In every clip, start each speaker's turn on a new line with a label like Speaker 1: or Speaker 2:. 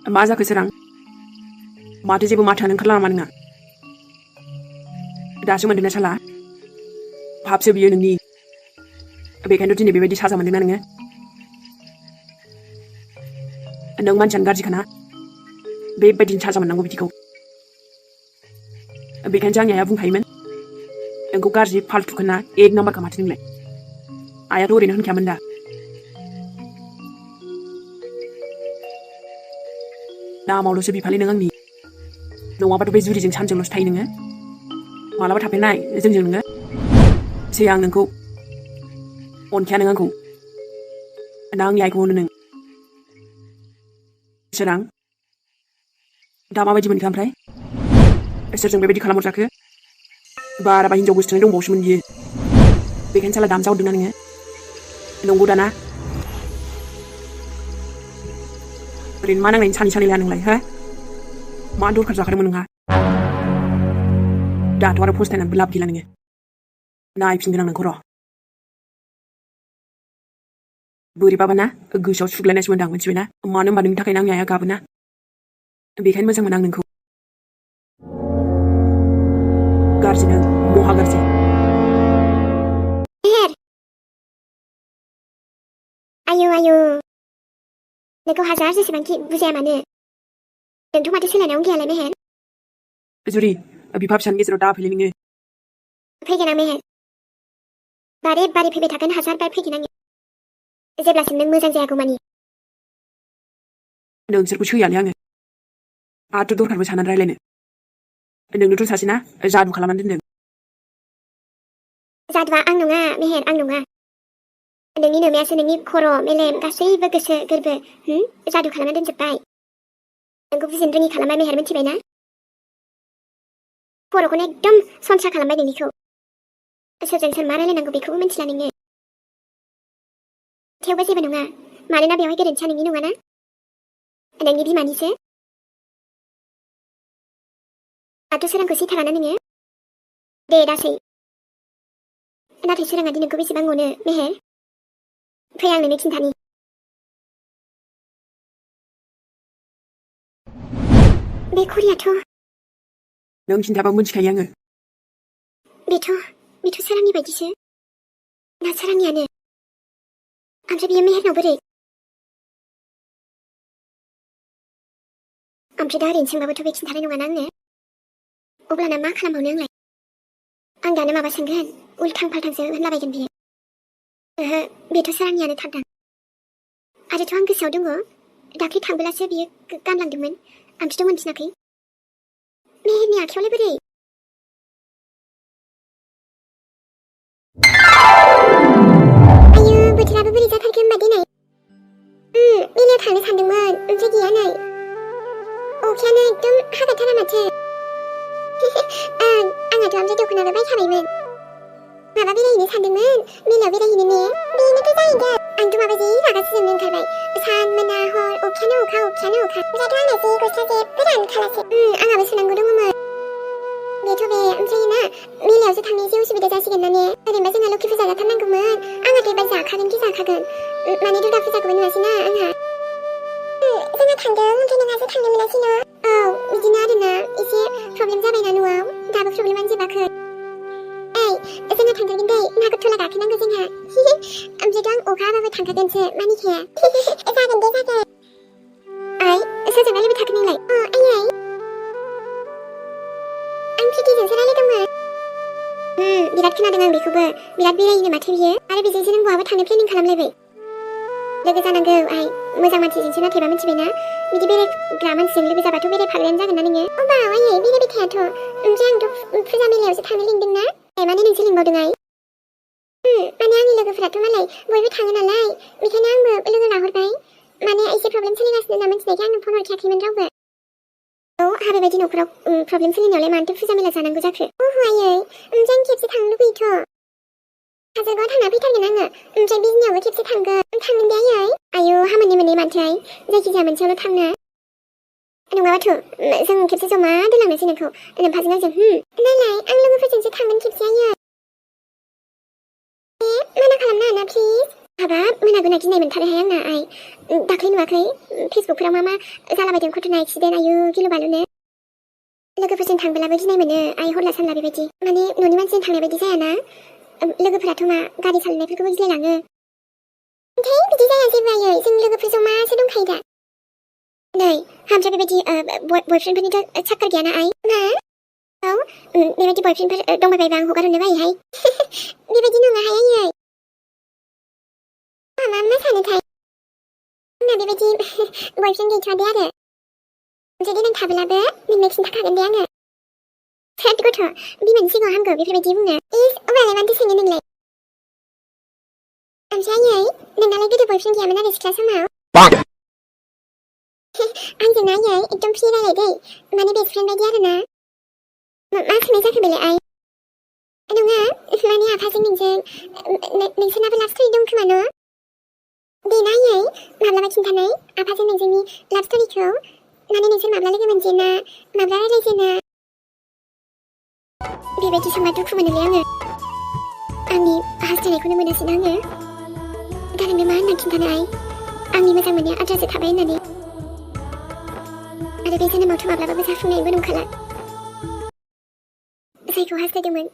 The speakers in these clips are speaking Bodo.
Speaker 1: मा जाखो सोरां? माथो जेबो माथोआनो ओंखारलाङा नोंना? दासो मोनदोंना साला? भाबसो बियो नोंनि। बेखायनोथ' दिनै बेबायदि साजा मोनदोंना नोङो? नों मानसियानो गाज्रिखाना? बेबायदिनो साजा मोननांगौ बिदिखौ। बेखायनोसो आंनि आइया बुंखायोमोन नोंखौ गाज्रि फाल्थुखोना एक नाम्बारखा माथो नोंलाय। आइयाथ' ओरैनो होनखायामोन दा। नामावल'सो बिफालि नों आंनि। नङाबाथ' बे जुरिजों सानजोंल'सो थायो नोङो। मालाबा थाफेरनाय जोंजों नोङो। सै आं नोंखौ अनखाया नों आंखौ। ना आंनि आइखौ अनो नों? सोरां दा माबायदि मोनखो ओमफ्राय? सोरजों बेबायदि खालामहरजाखो? बाराबा हिनजाव गोसथोनाय दंबावोसोमोन बियो। बेखायनो साला दामजा हरदोंना नोङो? नंगौ दाना? ओरैनो मा नांनायनि सानै सानै लाया नोंलाय हो? मा दरखार जाखादोंमोन नोंहा? दाथ' आरो फस्थायनानैबो लाब गैला नोङो। नायफिनगोन आं नोंखौ र'। बोरैबाबा ना गोसोआव सुग्लायनायसो मोनदां मिथिबायना? मानो होनबा नोंनि थाखायनो आंनि आइया गाबोना। बेखायनो मोजां मोनो आं नोंखौ। गाज्रि नों महा गाज्रि।
Speaker 2: आयौ आयौ नोंखौ हाजार जेसेबांखि बुजाया मानो नोंथ' माथो सोलायनायावनो गैयालाय मेहेर।
Speaker 1: जुरि बिफा फिसानि गेजेराव दाफैलै नोङो।
Speaker 2: फैगोन आं मेहेर। बारे बारे फैबाय थागोन हाजार बार फैगोन आङो। जेब्लासिम नों मोजां जायागौमानि।
Speaker 1: नोंसोरखौ सैयालै आङो। आरो दरखारबो साननानै रायलायनो। नोंनोथ' सासेना जादु खालामनानै दोनदों।
Speaker 2: जादुआ आं नङा मेहेर आं नङा। नोंनि नोमायासो नोंनि खर' मेलेम गासैबो गोसो गोरबो जादु खालामना दोनजोब्बाय। नोंखौ बुजिनो रोङि खालामबाय मेहेर मिथिबाय ना? खर'खौनो एकदम सनस्रा खालामबाय नोंनिखौ। सोरजों सोर मा रायलायनांगौ बेखौबो मिथिला नोङो। थेवबो जेबो नङा मानोना बेवहाय गोरोन्थिया नोंनि नङाना नोंनि बिमानिसो। दाथ' सोरांखौ सैथाराना नोङो? दे दासै। नाथाय सोराङा दि नोंखौ बेसेबां अनो मेहेर। फै आं नोंनो खिन्थानि। बे घरियाथ'
Speaker 1: नों खिन्थाबा मिथिखायो आङो।
Speaker 2: बेथ' सोरांनि बायदिसो। ना सोरांनियानो? ओमफ्राय बियो मेहेरनाव बोरै? ओमफ्राय दा ओरैनो सोंबाबोथ' बे खिन्थानाय नङाना आंनो? अब्लाना मा खालामबावनो आंलाय? आं दानो माबा सोंगोन उल्थां फाल्थांसो होनलाबायगोन बियो। ओहो बेथ' सोरांनियानो थारदां। आरोथ' आं गोसोआव दङ दाख्लै थांबोलासो बियो गानलांदोंमोन आंथ' मोनफिनाखै। मेहेरनि आखायावलाय बोरै? आयौ बोथोराबो बोरै जाथारखो होनबा दिनै। मेलायाव थांनो सानदोंमोन ओमफ्राय गैया नै। अखायानो एकदम हागाथारा माथो। आंहाथ' ओमफ्राय दख'नाबो बायखाबायमोन। माबा बेरायहैनो सानदोंमोन मेलायाव बेरायहैनो ने? बेनोथ' जाहैगोन। आंथ' माबा जि रागासो जोंनो ओंखारबाय। सान मोना हर अखायानो अखा। ओमफ्रायथ' आंना जि गस्ला जेबो रानखालासो। आंहाबो सुनांगौ दङमोन। बेथ' बे ओमफ्राय ना मेलायावसो थांनो एसे उसुबिदा जासिगोन ना ने? ओरैनोबा जोंहा लोखि फुजा जाथारनांगौमोन। आंहाथ' एबार जाखागोन खि जाखागोन। माने दुर्गा फुजाखौबो नुवासैना आंहा। जोंहा थांदों ओमफ्राय नोंहासो थांनो मोनासै ना? औ बिदिनो आरोना एसे प्रब्लेम जाबायना न'आव दाबो प्रब्लेमानो जोबाखै। जोंहा थांथारगोन दै नागरथला गाखोनांगौ जोंहा। ओमफ्रायथ' आं अखा हाबाबो थांखागोनसो मानिखाया। जागोन दे जागोन। आइ सोरजों रायलायबाय थाखो नोंलाय? आइयै आं प्रिथिजोंसो रायलायदोंमोन। बिराद खोनादों आं बेखौबो बिराद बेरायोनो माथो बियो। आरो बेजोंसो नों बहाबा थांनो प्लेनिं खालामलायबाय। लोगो जानांगौ आइ मोजां मानसिजोंसो नाथायबा मिथिबायना? बिदि बेरायग्रा मानसिजों लोगो जाबाथ' बेरायफाग्रायानो जागोन ना नोङो? अबाव आइयै बेरायबाय थायाथ'। ओमफ्राय आंथ' फुजा मेलायावसो थांनो लिंदोंना। माने नोंसो लिंबावदों आइ? माने आंनि लोगोफोराथ' मालाय बयबो थाङो नालाय बेखायनो आंबो लोगो लाहरबाय। माने एसे प्रब्लेम सोलिगासिनो होनना मिथिनायखाय आंनो फन हरखायाखैमोन रावबो। आंहा बेबायदि न'खराव प्रब्लेम सोलिनायावलाय मानोथो फुजा मेला जानांगौ जाखो? आइयै जों खेबसे थांनो लुबैयोथ'। काजलगावआव थांना फैथारगोन आङो। ओमफ्राय बिजनियावबो खेबसे थांगोन दे आइयै। आयौ हामोननि मोननै मानोथो आइ? जायखिजाया मोनसेयावल' थांनो। नङाबाथ' जों खेबसे जमा दोनलांनोसै नोंखौ नोमफाजों आंजों। नायलाय आं लोगोफोरजोंसो थांगोन खेबसे आइयै। माना खालामनो हाना प्लिज। हाबाब मोना गिनाय मोनथारोहाय आंना आइ दाख्लै नुवाखै फेसबुकफोराव मा जालाबायदों घटना एक्सिडेन्ट आयु गिलु बालुनो लोगोफोरजों थांब्लाबो गिनाय मोनो आइ हरला सानला बेबायदि माने न'नि मानसिजों थांनाय बायदि जायाना लोगोफोराथ' मा गारि सालायनायफोरखौबो गिलायलाङो ओमफ्राय बिदि जाया जेबो आयै जों लोगोफोर जमासो दंखायो दा नै ओमफ्राय बेबायदि बयफ्रेन्डफोरनिथ' साक्कार गैयाना आइ मा औ बेबायदि बयफ्रेन्डफोर दंबायबायबा आं हगार हरनो बायोहाय बेबायदि नङाहाय आयै मा सानोथाय आंना बेबायदि बयफ्रेन्ड गैथ'आ दे आरो जुदि नों थाब्लाबो नोंनो खिन्थाखागोन दे आङो साद गथ' बिमानि सिगाङाव हामगौ बेफोरबायदि बुंनो अब्लालाय मानोथो सोङो नोंलाय ओमफ्राय आयै नोंनालाय गोदो बयफ्रेन्ड गैयामोन आरो सिख्ला समाव आंजों आयै एकदम फ्रि रायलाय दै माने बेस्ट फ्रेन्ड बायदि आरो ना मा सोंनाय जाखो बेलाय आइ नङा माने आफाजों नोंसोरनाबो लाभ स्ट'रि दं खोमा न' बेना आयै माब्लाबा खिन्थानाय आफाजों नोंजोंनि लाभ स्ट'रिखौ माने नोंसोर माब्ला लोगो मोनजेना माब्ला रायलायजेना बेबायदि सानबा दुखु मोनोलै आङो आंनि हास्थायनायखौनो मोनासैना आङो दा नोंनो मा होनना खिन्थानो आइ आंनि मोजां मोननाया आद्रासो थाबाय होननानै आरो बे जोनोमावथ' माब्लाबाबो जाफुंनायबो नंखाला जायखौ हास्थायदोंमोन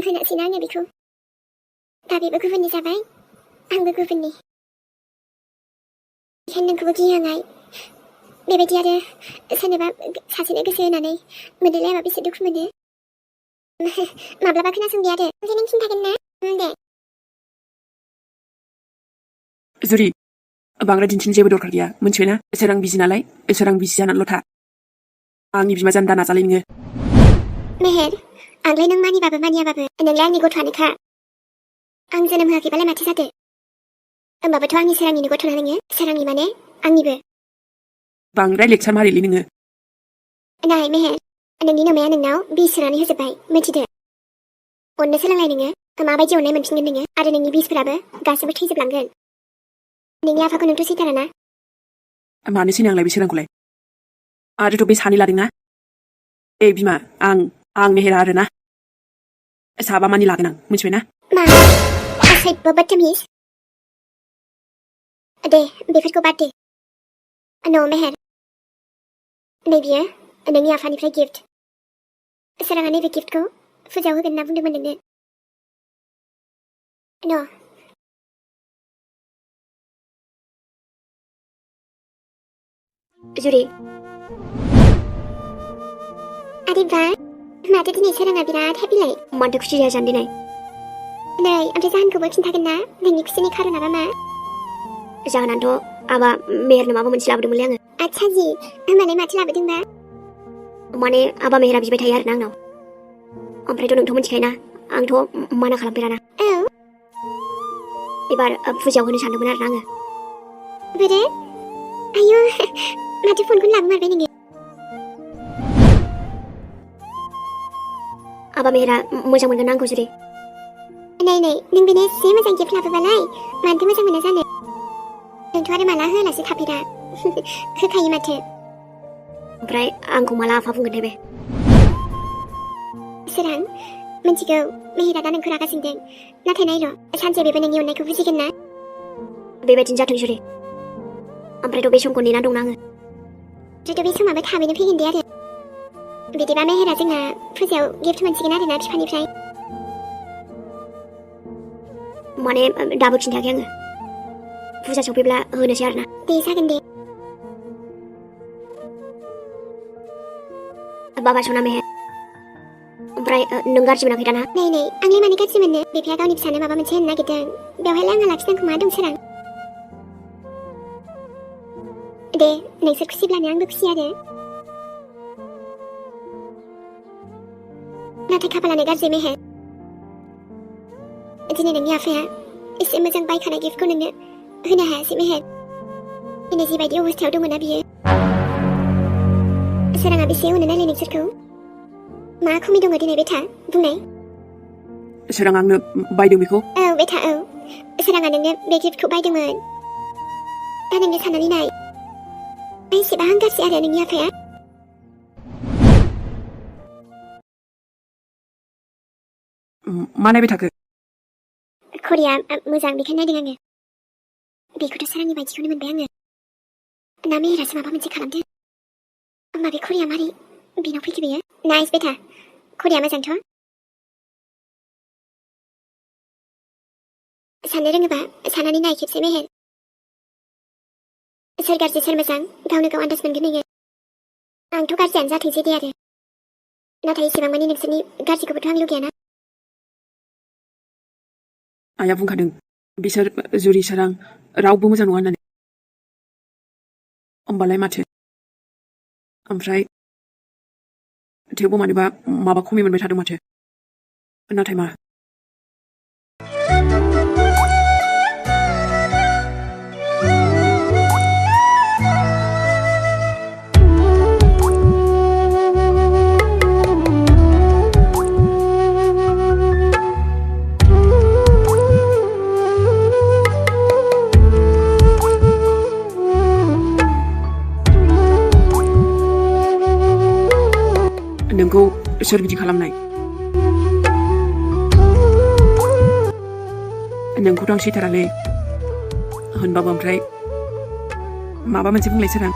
Speaker 2: मोनासैना आङो बेखौ दा बेबो गुबुननि जाबाय आंबो गुबुननि बेखायनो नोंखौबो गियो आं आइ बेबायदि आरो सोरनोबा सासेनो गोसो होनानै मोनलायाबा बेसे दुखु मोनो माब्लाबा खोनासं दे आरो ओमफ्राय नों खिन्थागोन ना दे
Speaker 1: जुरि बांद्राय दिन्थिनो जेबो दरखार गैया मोनथिबायना सोरां बिसि नालाय सोरां बिसि जानानैल' था आंनि बिमा जानो दा नाजालाय नोङो
Speaker 2: मेहेर आंलाय नों मानिबाबो मानियाबाबो नोंलाय आंनि गथ'आनोखा आं जोनोम होआखैबालाय माथो जादो होमबाबोथ' आंनि सोरांनिनो गथ'ना नोङो सोरांनि माने आंनिबो
Speaker 1: बांद्राय लेक्सार मारिलै नोङो
Speaker 2: नाय मेहेर नोंनि नोमाया नोंनाव बिस सोनानै होजोब्बाय मिथिदो अननो सोलोंलाय नोङो माबायदि अननाय मोनफिनगोन नोङो आरो नोंनि बिसफोराबो गासैबो थैजोबलांगोन नोंनि आफाखौ नोंथ' सैथाराना
Speaker 1: मानो सैनो आंलाय बे सोरांखौलाय आरोथ' बे सानै लादोंना बिमा आं मेहेरा आरोना साबा मानि लागोन आं मिथिबायना
Speaker 2: मा आसैबो बदतमिज दे बेफोरखौ बाद दे न' मेहेर नै बियो नोंनि आफानिफ्राय गिफ्ट सोराङा नैबे गिफ्टखौ फुजायाव होगोन होनना बुंदोंमोन नोंनो न' जुरि आरे बा माथो दिनै सोराङा बिराद हेपिलाय माथो खुसि जाजानो दिनै नै ओमफ्राय जाहोनखौबो खिन्थागोन ना नोंनि खुसिनि खारनाबा मा जाहोनानोथ' आबा मेहेरनो माबा मोनसे लाबोदोंमोनलै आङो आच्छा जि होमबालाय माथो लाबोदोंबा माने आबा मेहेरा बिबाय थायो आरोना आंनाव ओमफ्रायथ' नोंथ' मिथिखायोना आंथ' माना खालामफेराना औ एबार फुजायाव होनो सानदोंमोन आरोना आङो बोरो आयु माथो फनखौनो लाबोमारबाय नोङो आबा मेहेरा मोजां मोनगोन आंखौ जुदि नै नों बेनो एसे मोजां गिफ्ट लाबोबालाय मानोथो मोजां मोना जानो नोंथ' आरो माला होआलासे थाफेरा होखायो माथो ओमफ्राय आंखौ माला आफा बुंगोन बे सोरां मिथिगौ मेहेरा दा नोंखौ रागा जोंदों नाथाय नायल' सानसे बेबो नोंनि अननायखौ बुजिगोन ना बेबायदिनो जाथों जुरि ओमफ्रायथ' बे समखौ नेना दंना आङो जुदि बे समाबो थाबैनो फैगोन दे आरो बिदिबा मेहेरा जोंना फुजायाव गिफ्ट मोनसिगोन आरोना बिफानिफ्राय माने दाबो खिन्थायाखै आङो फुजा सफैब्ला होनोसै आरोना दे जागोन दे बाबा सना मेहेर ओमफ्राय नों गाज्रि मोनाखै दाना नै आंलाय मानो गाज्रि मोननो बिफाया गावनि फिसानो माबा मोनसे होनो नागिरदों बेवहायलाय आंहा लाखिनांगौ मा दं सोरां दे नोंसोर खुसिब्लानो आंबो खुसि आरो नाथाय खाफालानो गाज्रि मेहेर दिनै नोंनि आफाया एसे मोजां बायखानाय गिफ्टखौ नोंनो होनो हायासै मेहेर दिनै जिबायदि अबस्थायाव दंमोन ना बियो सोराङा बेसे अनो नायलाय नोंसोरखौ मा खमि दङ दिनै बेथा बुंनाय
Speaker 1: सोरां आंनो बायदों बेखौ
Speaker 2: औ बेथा औ सोराङा नोंनो बे गिफ्टखौ बायदोंमोन दा नोंनो साननानै नाय बेसेबां गाज्रि आरो नोंनि आफाया
Speaker 1: मा नायबाय थाखो
Speaker 2: खरिया मोजां बेखायनो नायदों आङो बेखौथ' सोरांनि बायदिखौनो मोनबाय आङो ना मेहेरासो माबा मोनसे खालामदों होमबा बे खरिया मारै बेनाव फैखो बेयो नाइस बेटा खरिया मोजांथ' साननो रोङोबा साननानै नाय खेबसे मेहेर सोर गाज्रि सोर मोजां गावनो गाव आन्दाज मोनगोन नोङो आंथ' गाज्रियानो जाथोंसै दे आरो नाथाय एसेबां मानि नोंसोरनि गाज्रिखौबोथ' आं लुगैयाना
Speaker 1: आइया बुंखादों बिसोर जुरि सोरां रावबो मोजां नङा होननानै होमबालाय माथो ओमफ्राय थेवबो मानोबा माबा खमि मोनबाय थादों माथो नाथाय मा नोंखौ सोर बिदि खालामनाय नोंखौथ' आं सैथारालै होनबाबो ओमफ्राय माबा मोनसे बुंलाय सोरां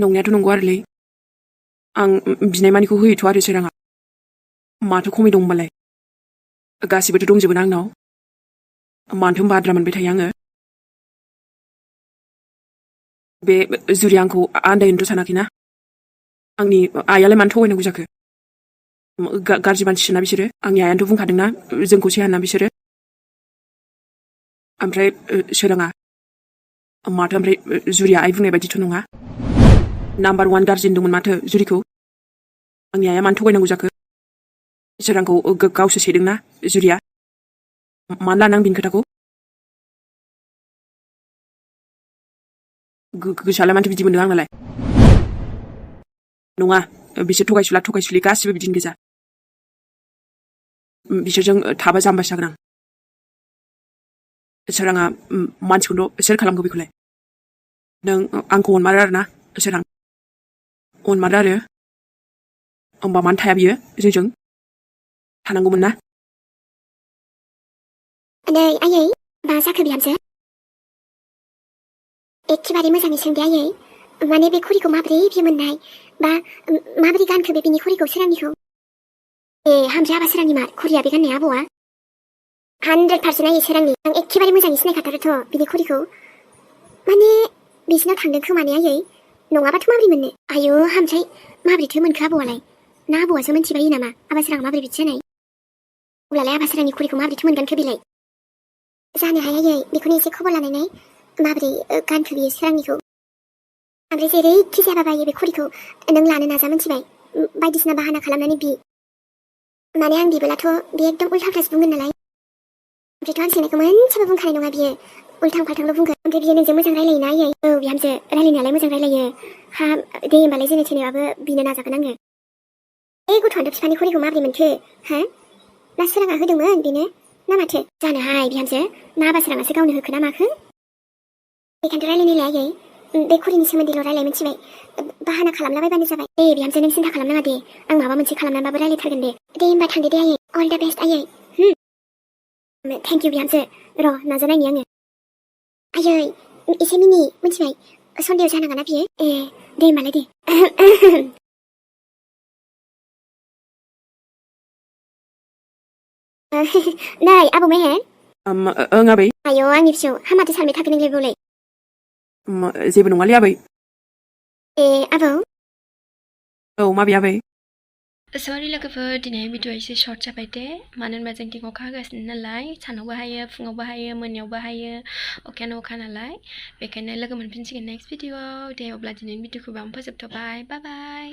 Speaker 1: नंनायाथ' नंगौ आरोलै आं बिनाय मानिखौ होयोथ' आरो सोराङा माथो खमि दं होनबालाय गासिबोथ' दंजोबो ना आंनाव मानोथो होनबा आद्रा मोनबाय थायो आङो बे जुरिया आंखौ आन्दायनोथ' सानाखैना आंनि आइयालाय मानो थगायनांगौ जाखो गाज्रि मानसिसोना बिसोरो आंनि आइयानोथ' बुंखादोंना जोंखौ सैयाना बिसोरो ओमफ्राय सोराङा माथो ओमफ्राय जुरिया आइ बुंनाय बायदिथ' नङा नाम्बार 1 गाज्रि होनदोंमोन माथो जुरिखौ आंनि आइया मानो थगायनांगौ जाखो सोरांखौ गावसो सेदोंना जुरिया मानो लानो आं बिनि खोथाखौ गोसोआलाय माथो बिदि मोनदों आंनालाय नङा बिसोर थगायसुलि गासिबो बिदिनो गोजा बिसोरजों थाबा जाम्बासो जागोन आं सोराङा मानसिखौथ' सोर खालामखो बेखौलाय नों आंखौ अनमारो आरोना सोरां अनमारो आरो होमबा मानो थाया बियो जोंजों थानांगौमोन ना
Speaker 2: नै आयै मा जाखो बिहामजो एखेबारे मोजाङै सोंदे आयै माने बे खरिखौ माबोरै बियो मोननाय बा माबोरै गानखो बे बिनि खरिखौ सोरांनिखौ ए हामजा आबा सोरांनि मा खरिया बे गाननाया आबौआ 100% आयै सोरांनि आं एखेबारे मोजाङै सिनायखाथारोथ' बिनि खरिखौ माने बिसिनाव थांदों खोमा ने आयै नङाबाथ' माबोरै मोननो आयौ हामसाय माबोरैथो मोनखो आबौआलाय ना आबौआसो मोनथिबायो नामा आबा सोरां माबोरै बिदि जानाय अब्लालाय आबा सोरांनि खरिखौ माबोरैथो मोनगानखो बेलाय जानो हाया आयै बेखौनो एसे खबर लानानै माबोरै गानखो बियो सोरांनिखौ ओमफ्राय जेरैखि जायाबाबो बे खरिखौ नों लानो नाजा मोनथिबाय बायदिसिना बाहाना खालामनानै बि माने आं बिबोलाथ' बे एकदम उल्था-फाल्थासो बुंगोन नालाय ओमफ्रायथ' आं सोंनायखौ मोनसेबो बुंखानाय नङा बियो उल्थां-फाल्थांल' बुंगोन ओमफ्राय बियो नोंजों मोजां रायलायोना आयै औ बिहामजो रायलायनायालाय मोजां रायलायो हा दे होमबालाय जेने थेनेबाबो बिनो नाजागोन आङो गथ'आनोथ' बिफानि खरिखौ माबोरै मोनखो हा ना सोराङा होदोंमोन बेनो ना माथो जानोहाय बिहामजो ना आबा सोराङासो गावनो होखो ना माखो बेखायनोथ' रायलायनायलाय आयै बे खरिनि सोमोन्दैल' रायलाय मिथिबाय बाहाना खालामलाबायबानो जाबाय दे बिहामजो नों सिन्था खालामनाङा दे आं माबा मोनसे खालामनानैबाबो रायलायथारगोन दे होमबा थांदो दे आयै अल दा बेस्ट आयै थेंक इउ बिहामजो र' नाजानायनि आङो आयै एसे मिनि मिथिबाय सन्देह जानाङा ना बियो ए दे होमबालाय दे नै आबौ मेहेर
Speaker 1: ओं आबै
Speaker 2: आयौ आंनि फिसौ हामाथो सानबाय थाखो नोंलाय बेवलाय
Speaker 1: जेबो नङालै आबै
Speaker 2: ए आबौ
Speaker 1: औ माबे आबै
Speaker 3: सरि लोगोफोर दिनै भिडिअ एसे सर्ट जाबाय दे मानो होनबा जोंथिं अखा हागासिनो नालाय सानावबो हायो फुङावबो हायो मोनायावबो हायो अखायानो अखा नालाय बेखायनो लोगो मोनफिनसिगोन नेक्स्ट भिडिअआव दे अब्ला दिनैनि भिडिअखौ बावनो फोजोबथ'बाय बाय बाय